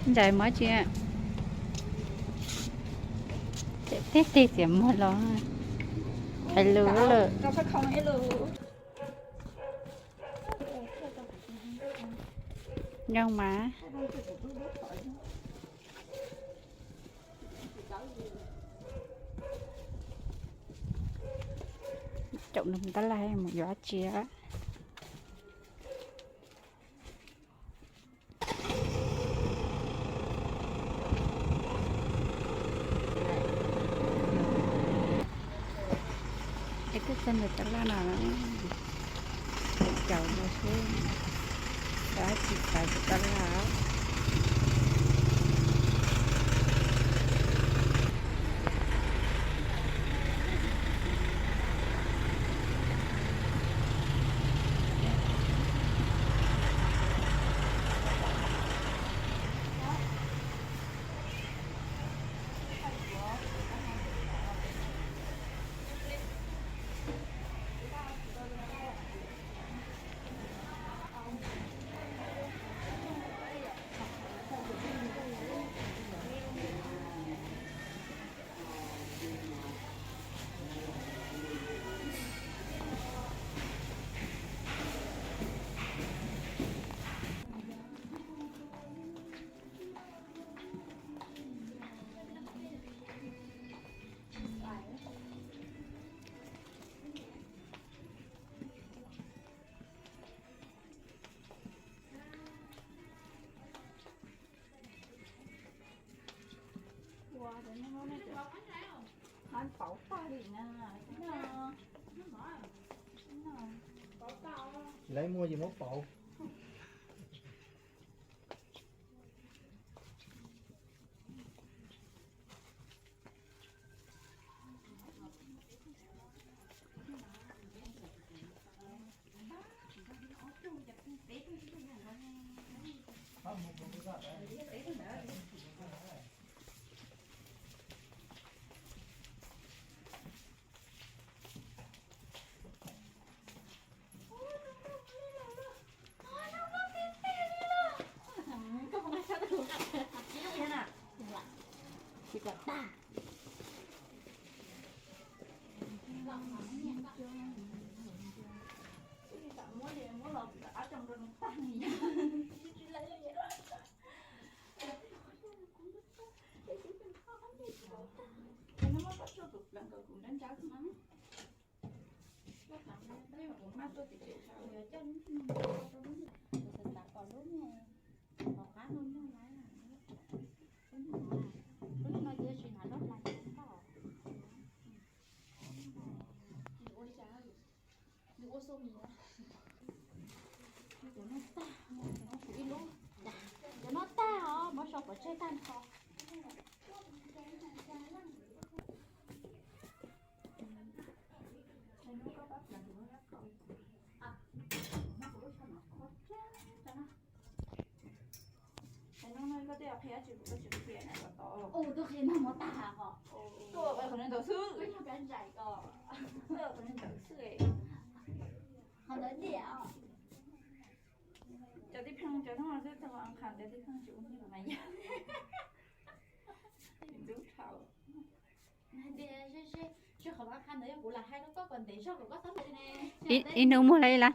Ntsais mov tsis, tib teg txiav muag los hais lus lawm. Nyob mas caum nws tab laj mus yuav dab tsi. Es twb txog ntawm tab laj no, caum los seb, tab tsis txais tus tab laj. Lawv muaj yus muab pauv. Cov no tag os, muab sau pov tseg tag nrho. Ua, tuaj qhia nag hmo tag os. Tuaj qhov ntawd xwb. Qhov ntawd tiag. Cov tib pheej cov hnub no xwb, tag qhov tib pheej tsis ua ntej mas yog ntxub dhau. Ib hnub muag li ib lab.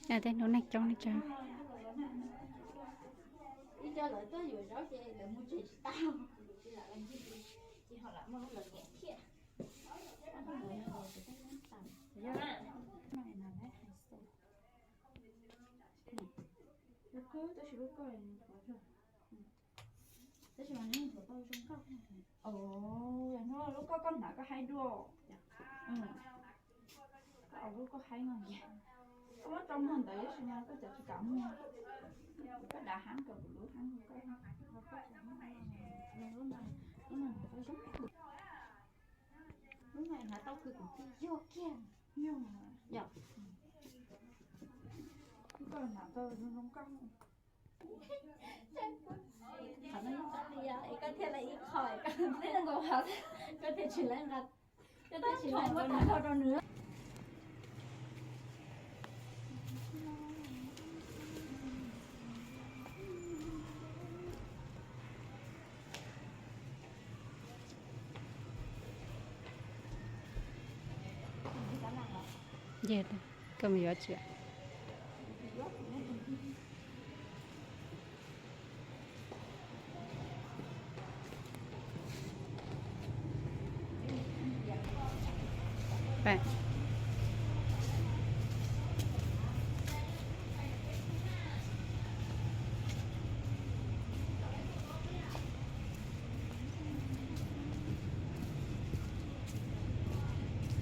Tej hnub neeg coob li cas. Tab sis mas nws tau zoo nkauj. Hnub lub koj koj hnav koj haib dua. Koj lub koj haib no, koj muab rau muag ntawd tab sis mas koj cov tsis kam muag. Koj dav heev, koj kuv lub heev, koj lub no tau zoo. Lub no hnav tau khwv kuv tij yog kiag. Yog, koj hnav tau zoo zoo nkauj. Qhov no ib qho li, es koj thiaj li ib qho, koj thiaj nkaus qhov, koj thiaj tsis lawv nqa, koj thiaj tsis lawv nqa tag nrho rau nws. Koj mus yuav tsi?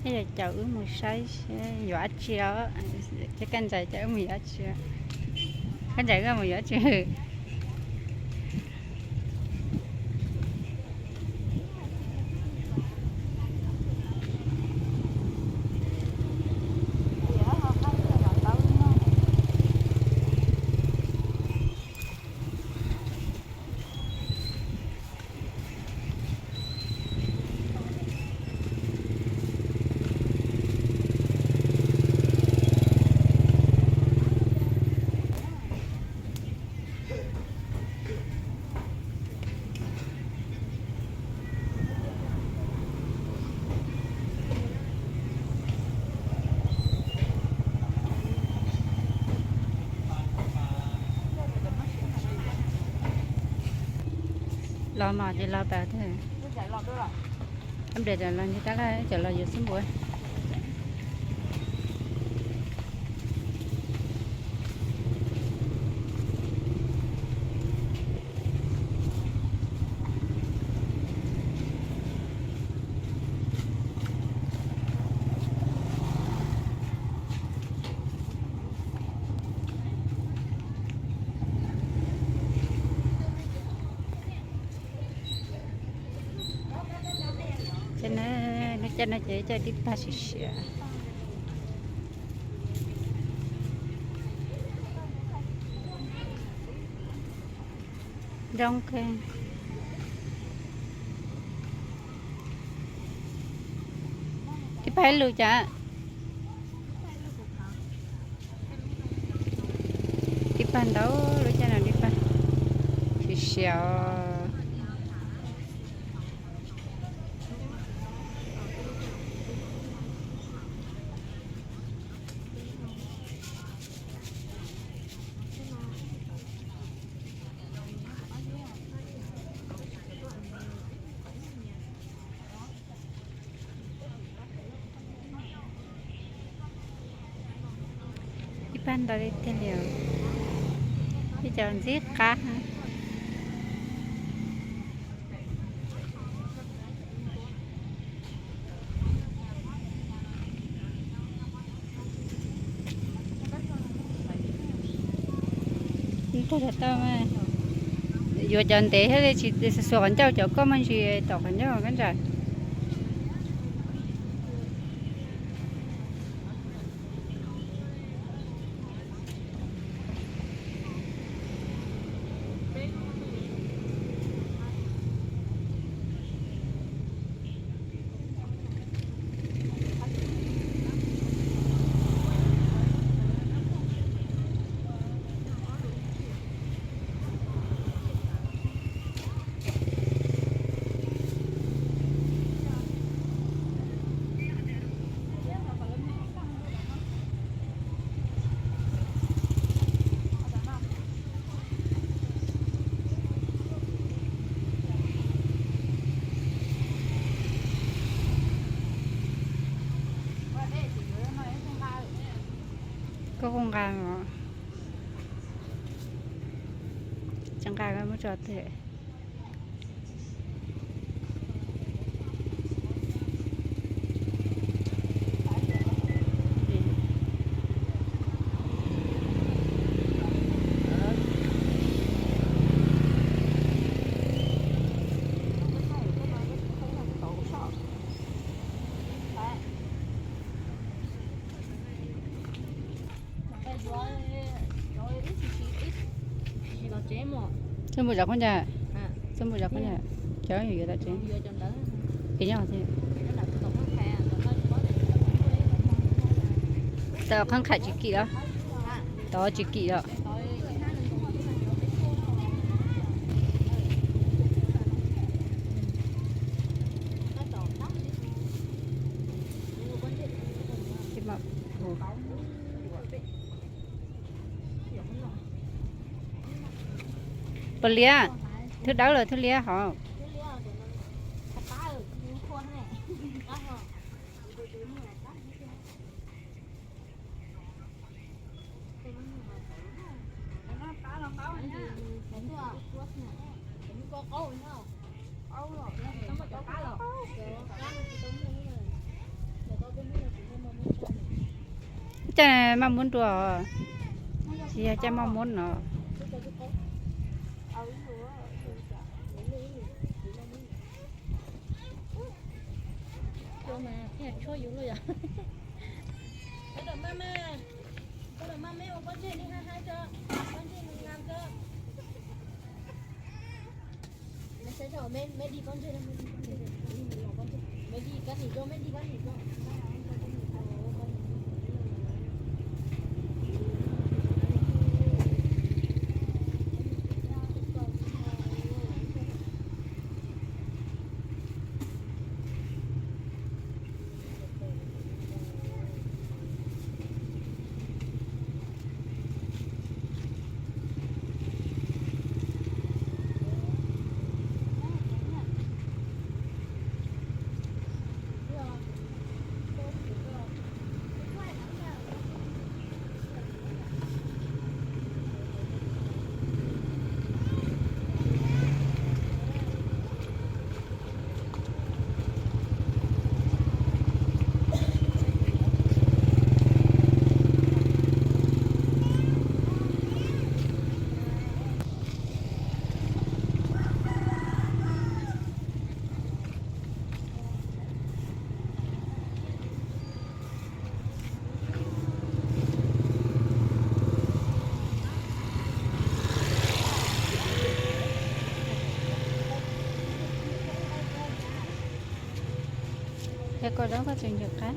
Ib yam caum wb mus saib yuav dab tsi os. Ces Kab Ntsais caum wb mus yuav dab tsi? Kab Ntsais, koj mus yuav dab tsi? Los mas ces los tas, los ncig tab laj cov los yuav xub npua. Ces na, lub caij no ces caij dib pag siav siav. Zoo kawg. Dib pag ib lus cas? Dib pag ntau, lub caij no dib pag siav siav. Ib pab ntau li tiag li os. Ib co ntxib qab. Tag tau, yuav cov ntev thiab li tsis xuas qhov ncauj, cov koj muaj ntsis tom qhov ncauj Kab Ntsais. Koj kuj nqa os. Tsis nqa muab tso twg. Txoj npua zov khaub ncaws, txoj npua zov khaub ncaws, cov yuav yuav tom tsev. Kev nyob tod qhab nqhaim tsis kim los? Tod tsis kim los? Ces mas Puas liab? Thwb dawb los thwb liab hov? Caij maj muab dua, tsis yog caij maj muab no. Yog koj dob koj tseem ncaws qab.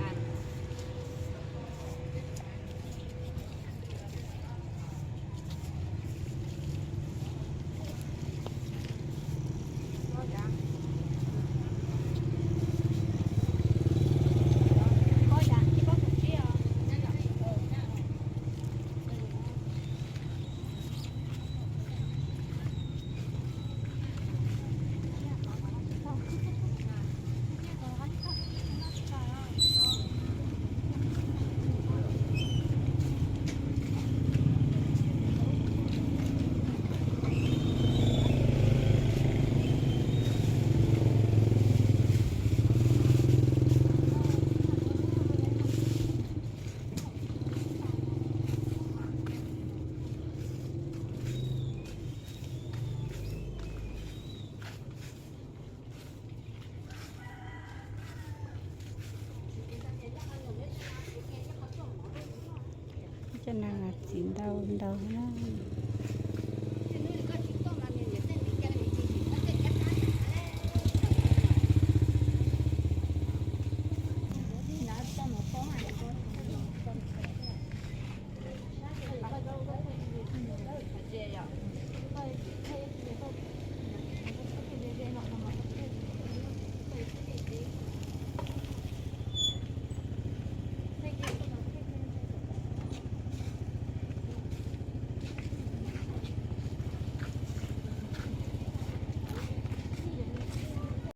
Cov neeg txiv ntau ntau na.